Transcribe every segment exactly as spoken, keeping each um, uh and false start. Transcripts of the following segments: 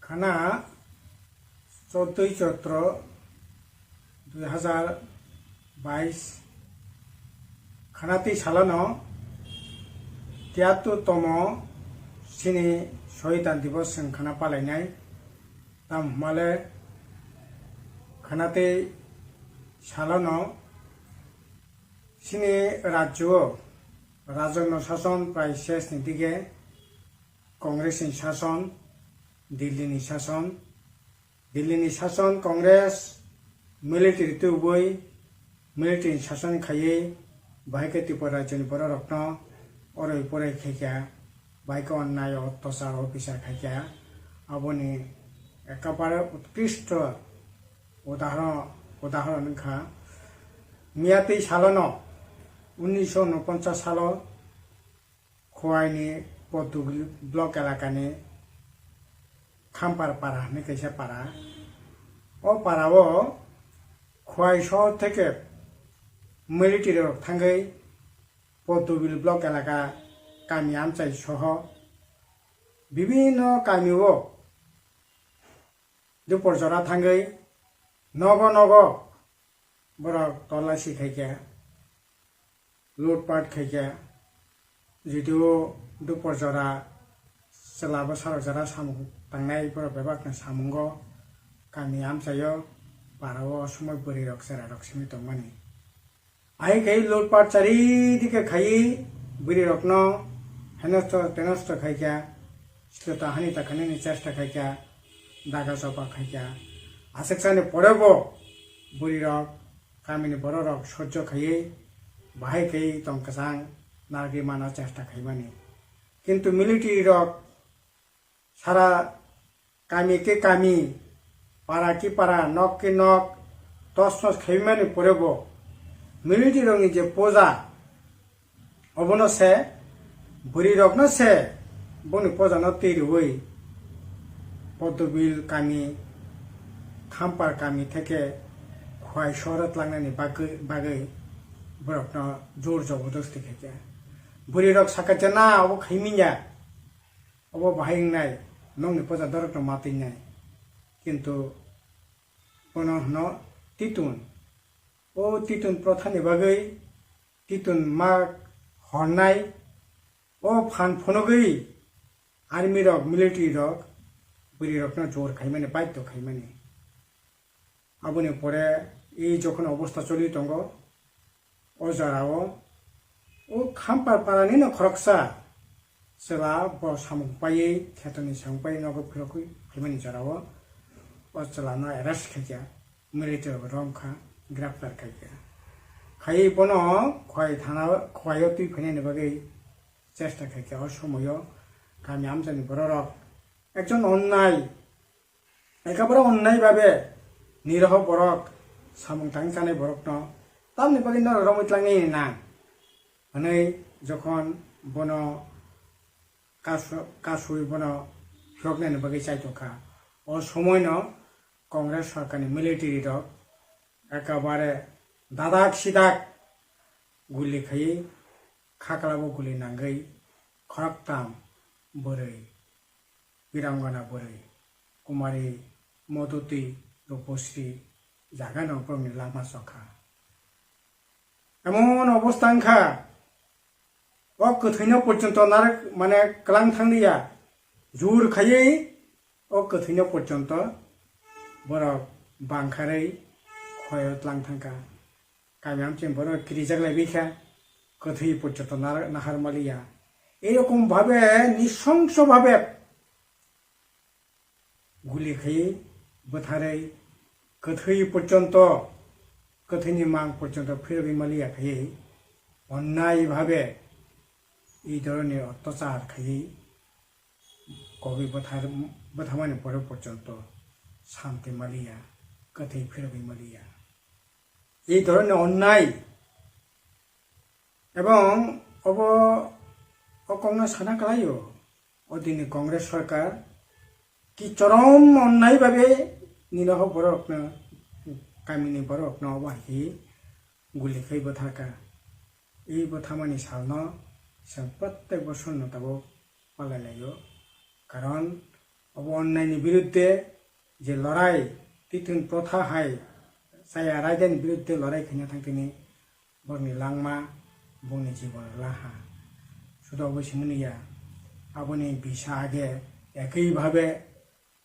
Khana chotoi chotro dui hazar bais, khana tei salono tiyattu tomo sini Sohidan Dibos chwng khana palainai. Tam hwnmale khana tei salono sini rajyo o rajakno sason prai ses ni dige Congress ni sason, Delhi ni sason, Delhi ni sason Congress military tubui military ni sason khaiwi bahai khe Tripura rajyo ni borok rokno oroi poroi khaikha, bahai khe onnai ottachar officer khaikha, aboni ekabare utkristo udahoron, udahoron wngkha. Miya tei salono, unnisho unoponchas salo Khowai ni Potugul block elakani Khampar para hinwi kaisa para. O para o Khowai sohor theke military rok thangwi Potugul block elaka kami amchai soho bibinno kami o dupor jora thangwi nogo nogo borok tolasi khaikha, lutpat khaikha, judio dupor jora chwla bwsarok jora samung tangnai borok bebakno samungo kami amchaio para o somoi bwrwirok cherairok simi tongmani. Ahai khe lutpat charidike khaiwi bwrwirokno henosto tenosto khaikha, sita hani ta khanani chesta khaikha, daga chopa khaikha. Aswksani porebo bwrwirok kamini bororok sojjo khaiwi bahai khe tong kwchang narwgwi mana chesta khaimani. Kintu military rok sara kami khe kami, para khe para, nok khe nok, tosnos khaimani porebo military rokni je poja, obono se bwrwi rokno se boni poja no twi rwui Podobil kami, Khampar kami theke Khowai sohoro tlangnani bagwi, bagwi borokno jor jobodosti khaikha. Bwrwi rok sakha je na obo khaimanya, obo bahai wngnai, nokni poja dorokno ma twinai. Kintu bono hwno titun. O titun prothani bagwi titun ma hornai, o phan phunugwi army rok, military rok bwrwi rokno jor khaimani, baidhyo khaimani. Aboni pore e jokhon obostha choli tongo, o jora o, o Khampar para ni no khoroksa chwla bo samung paiwi, kheto ni samung paiwi nogo phirogwi phaimani jora o, o chwla no arrest khaikha, military rok romkha, graftar khaikha. Khaiwi bono Khowai thana, Khowai o twi phainani bagwi chesta khaikha. O somoio kami amchani bororok ekjon onnai, ekabare onnai babe niroho borok, samung tang chanai borokno tamni bagwi norok romwi tlangnai nang hwnwi jokhon bono kasu-, kasui bono phiroknani bagwi chaitokha. O somoino Congress sorkarni military rok ekabare dadak sidak guli khaiwi khaklabo guli nangwi khoroktham bwrwi, Birangana bwrwi, Kumari, Modoti, Rupasri jagano borokni lama chokha. Emon obostha wngkha, o kwthwino porjonto narwk, mane, kwlang thanglia, jur khaiwi o kwthwino porjonto borok bangkharwi Khowai o tlang thangkha. Kami amchini borok kirijak lai bikha, kwthwi porjonto nar-, nahar maliya. Erokom bhabe, nisongso bhabe guli khaiwi bwtharwi kwthwi porjonto, kwthwini mang porjonto phirogwi maliya khaiwi onnai bhabe ei dhoroner ottachar khaiwi kogwi bwthar-, bwtharmani pore porjonto santi maliya, kwthwi phirogwi maliya. Ei dhoroner onnai ebong obo o kokno sana kwlaio, o dini Congress sorkar ki chorom onnai babe ninoho borokno, kamini borokno obo hai guli khai bwthakha. Ei bwthamani salno chwng protek bosorno tabuk palai laio, karon Obo onnai ni birudde je lorai, titun protha hai chaya raida ni birudde lorai khaina thang tini borokni langma, bongni jibon laha. Sudo obo simani ya, aboni bisa age ekoi bhabe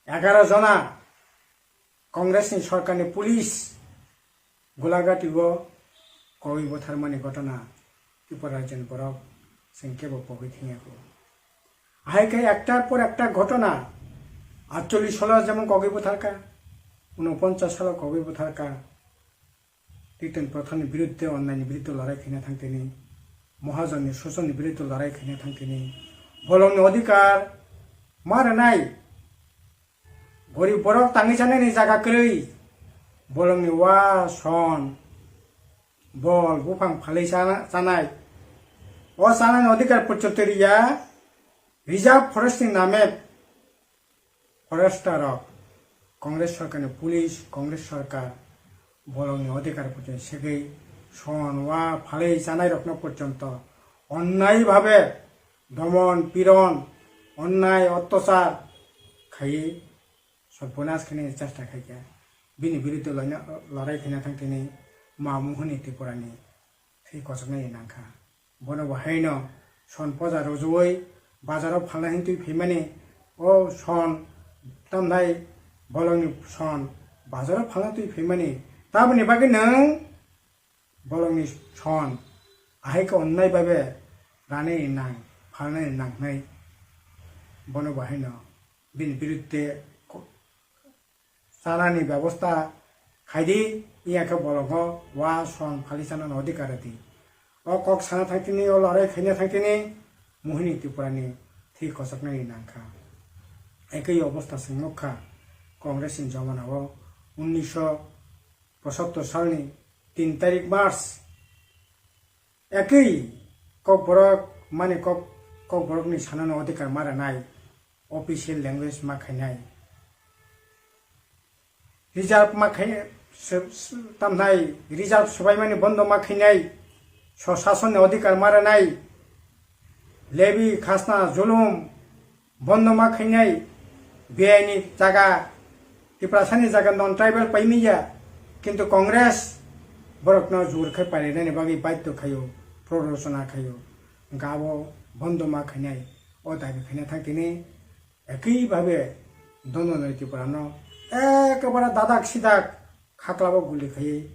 egaro jona Congress ni sorkar ni police Golagati o kogwi butharmani ghotona Tripura rajyoni borok chwng kebo pogwi thangya kho. Ahai khe ektar por ekta ghotona, atchollish salo jemon kogwi butharkha, unoponchas salo kogwi butharkha, Titen Prothani birudde, onnaini birudde lorai khaina thang tini, Mohajonni Sosonni birudde lorai khaina thang tini, bolongni odhikar ma rwnai, gorib borok tangwi chanani jaga kwrwi, bolongni wa, son, bol, buphang phalwi chana-, chanai. O chanani odhikar porjonto riya, reserve forest ni name forester rok, Congress sorkar ni police, Congress sorkar bolongni odhikar porjonto segwi son, wa phalwi chanai rokno porjonto onnai bhabe domon, piron, onnai, ottachar khaiwi sorbonas khainani chesta khaikha. Bini birudde loina-, lorai khaina thang tini Ma Mohini Tripurani thwi kochoknai nangkha. Bono bo haino son poja rwjagwi bazaro phalna hintwi phaimani, o son tamnai bolongni son bazaro phalna twi phaimani, tamoni bagwi nwng bolongni son ahai khe onnai babe ranani nang, phalnani nangnai. Bono bo haino bini birudde ko-, chanani bebosta khaidi, iya khe bolongo wa son phalwi chanani odhikar rwdi. O kok sana thang tini, o lorai khaina thang tini, Mohini Tripurani thwi kochoknani nangkha. Ekoi obostha chwng nukha Congress ni jamana o unnisho pochattor salni tin tarik March. Ekoi kokborok mani kok, kokborokni sanani odhikar ma rwnai, official language ma khainai, reserve ma khai, se-, se-, tamnai, reserve swbaimani bondo ma khainai, swsasonni odhikar ma rwnai, lebi, khasna, julum, bondo ma khainai, biyaini jaga, Tiprasani jaga non tribal paimaya, kintu Congress borokno jur khai parinani bagwi baidhyo khaio, prorosona khaio, hwnkhe abo bondo ma khainai, o dabi khaina thang tini ekoi bhabe Dondonoi Tripurano ekebare dadak sidak khaklabo guli khaiwi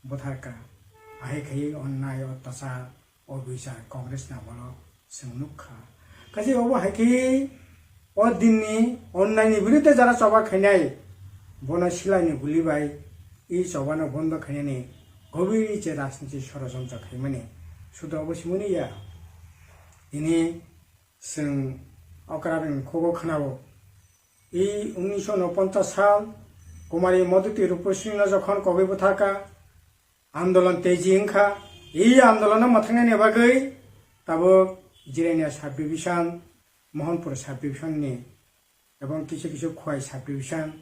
butharkha, ahai khaiwi onnai ottachar, o bisa Congress ni amolo chwng nukha. Kaisa obo hai khe o dinni onnaini birudde jara choba khainai, bono silaini guli bai i chobano bondo khainani gobir je rajniti sorojontro khaimani. Sudo obo simani ya, tini chwng okra bini khugo khwnao. I unnisho unoponchas sal Kumari Madhuti Rupasrino jokhon kogwi butharkha, andolon teji wngkha. I andolono mwthangnani bagwi tabuk Jirania subdivision, Mohanpur subdivision ni ebong kisa kisa Khowai subdivision,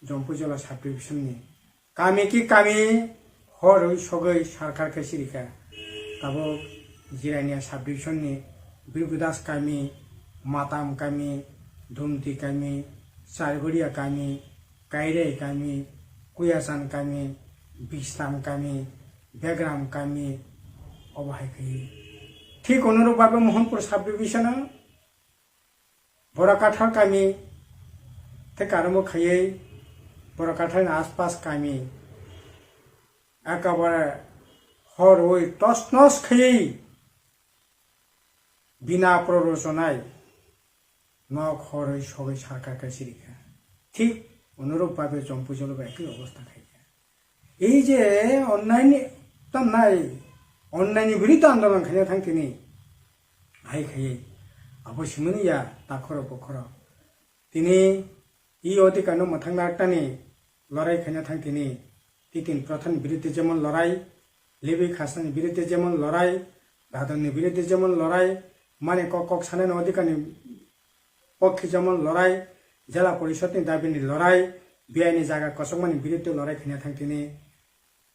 Jompuijola subdivision ni kami ki kami horwi sogwi sarkar khe sirikha. Tabuk Jirania subdivision ni Birgudas kami, Matam kami, Dumti kami, Chargoria kami, Kairai kami, Kuyasan kami, Bistam kami, Begram kami, obo hai khe. Thik onurok babe Mohanpur subdivision o Borakathal kami tei karamo khaiwi Borakathal ni aspas kami ekabare horwi tosnos khaiwi bina prorosonai nok horwi sogwi sarkar khe sirikha. Thik onurok babe Jompuijolo bai ekhi obostha khaikha. Ei je onnaini tamnai, onnaini birudde andolon khaina thang tini, hai khaiwi abo simani ya takhoro bokhoro. Tini i odhikarno mwthangna tani lorai khaina thang tini, Titin Prothani birudde jemon lorai, Lebi Khasnani birudde jemon lorai, Dadonni birudde jemon lorai, mane kok kok sanani odhikarni pokhe jemon lorai, Jela Porishodni dabini lorai, biyaini jaga kosokmani birudde lorai khaina thang tini,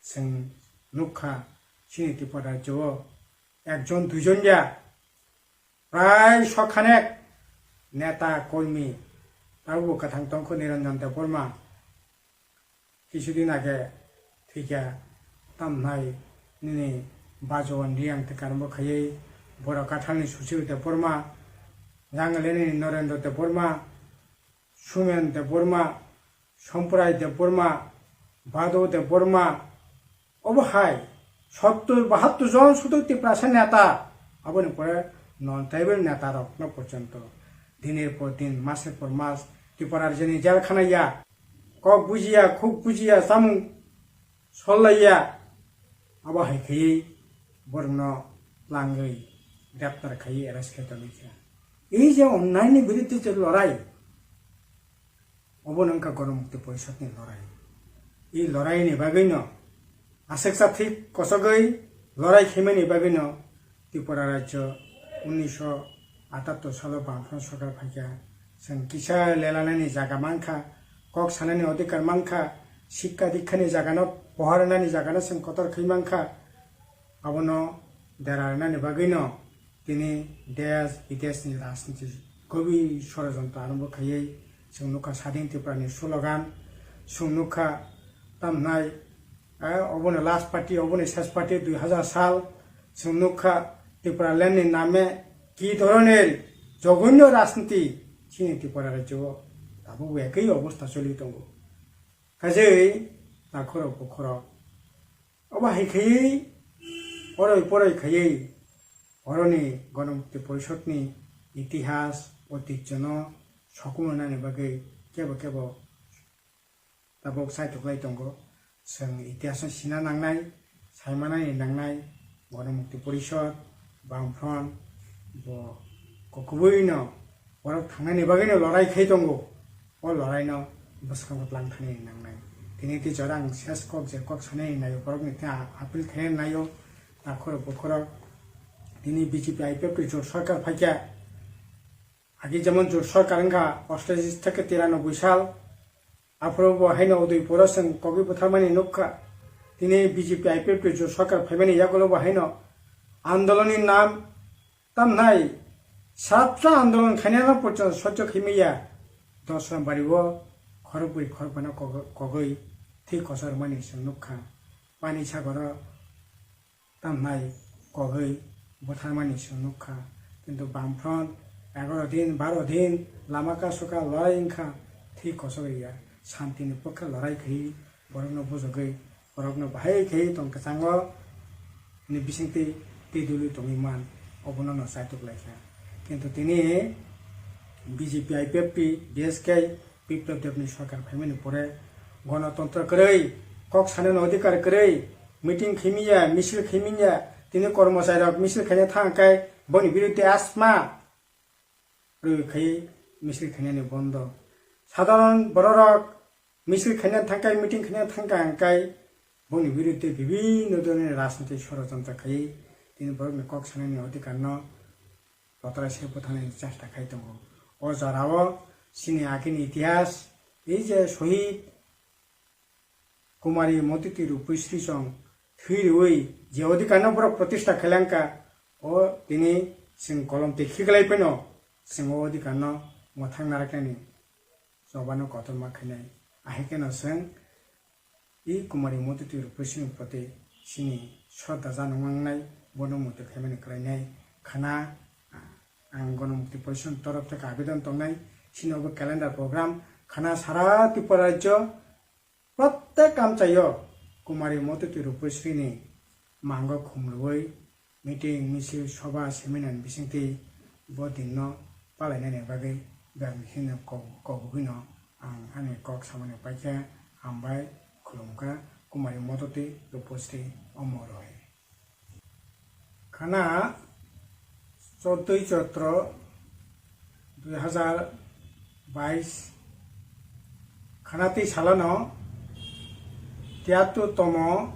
chwng nukha chini Tripura rajyo o ekjon duijon ya prai sokhanek neta kormi Tabukbo kwthang tongkhu Niranjan Debbarma. Kisudin age thwikha, tamnai nini bajowan Riyang tei karmo khaiwi borok kathalni Suchil Debbarma, Jangaleni Norendra Debbarma, Sumen Debbarma, Somprai Debbarma, Bado Debbarma, obo hai sottur bahattur jon sudu Tiprasa neta, aboni pore non tribal neta rok no porjonto dinir por din, maser por mas Tripura rajyoni jel khana ya, kok bujiya, khuk bujiya, samung sollaiya, abo hai khaiwi borokno langwi greptar khaiwi arrest khai tongwi kha. Ei je onnaini biruddhe je lorai, obo no wngkha Ganamukti Porishadni lorai. I loraini bagwino aswksa thik kochogwi lorai khaimani bagwino Tripura rajyo unnisho atattor salo Bamfront sorkar phaikha. Chwng kisa lelanani jaga mankha, kok sanani odhikar mankha, sikka dikkani jagano, poha rwnani jagano chwng kotor khai mankha. Abono dera rwnani bagwino tini desh bideshni rajniti gobir sorojontro arombo khaiwi chwng nukha Sadin Tripurani slogan, chwng nukha tamnai, eh, obono last party, obono ses party dui hazar sal chwng nukha Tipralandni name ki dhoronor joghonyo rajniti chini Tripura rajyo o tabukbo ekoi obostha choli tongo. Kajei takhorok bukhorok Obo hai khaiwi oroi poroi khaiwi oroni Ganamukti Porishadni itihas, oitijyono sokomornani bagwi kebo kebo tabuk saitoklai tongo. Chwng itihasno sina nangnai, saimanani nangnai, Ganamukti Porishad, Bamfront bo kukubuino borok thangnani bagwino lorai khai tongo. O loraino bwskango tlang thani nangnai. Tini tei jora ang ses kok je kok sanani naio, borokni tei a-, appeal khainani naio, takhorok bukhorok. Tini B J P I P F T jot sorkar phaikha. Agi jemon jot sorkar wngkha ostashi theke tiranoboi sal. Aphuru bo haino Udaipuro chwng kogwi butharmani nukha. Tini B J P I P F T jot sorkar phaimani yagulo bo haino andolonni nam Tamnai, sapsa andolon khainano porjonto sojjo khaimaya, Dosram bario khorokbwi khorokbano kog-, kogwi thwi kochormani chwng nukha. Pani sagoro tamnai kogwi butharmani chwng nukha. Kintu Bamfront egaro din, baro din lama kasuka lorai wngkha, thwi kochorya, santini pokhe lorai khaiwi borokno bujogwi borokno bahai khe tong kwchango ni bisingtwi twi dului tongwi man, obono no chaitok lai kha. Kintu tini B J P, I P F T, B S K, Biplab Debni sorkar phaimani pore gonotontro kwrwi, kok sanani odhikar kwrwi, meeting khaimiya, misil khaimiya, tini kormochari rok misil khaina thang khe boni biruddhe asma rwi khai misil khainani bondo. Sadharon bororok misil khaina thangkai, meeting khaina thangka hwnkhe boni biruddhe bibhinno dhoroner rajnitik sorojontro khai tini borokni kok sanani odhikarno lotrai se bwtharnani chesta khai tongo. O jorao chini agini itihas, ei je Shohid Kumari Motiti Rupishri chwng thwi rwui je odhikarno borok protista khailangkha, o tini chwng kolom twi khiklai phano chwng o odhikarno mwthang naraknani chobano kotorma khainai. Ahai kheno chwng i Kumari Motiti Rupishri ni proti chini shraddha janong nangnai, bono muitu khaimani kwlainai khana ang Ganamukti Porishad ni torof theke abedon tongnai. Chini obo calendar program khana sara Tripura rajyo Prottek amchaio Kumari Motiti Rupishri ni mango khumrwi meeting, misil, soba, seminar ni bisingtwi bo dinno palainani bagwi bebak ni hino kok-, kok hino ang ani kok samani paikha, hambai khulumkha Kumari Motiti Rupishri omoroi. Khana chodoi Chotro dui hazar bais, khana tei salano tiyattu tomo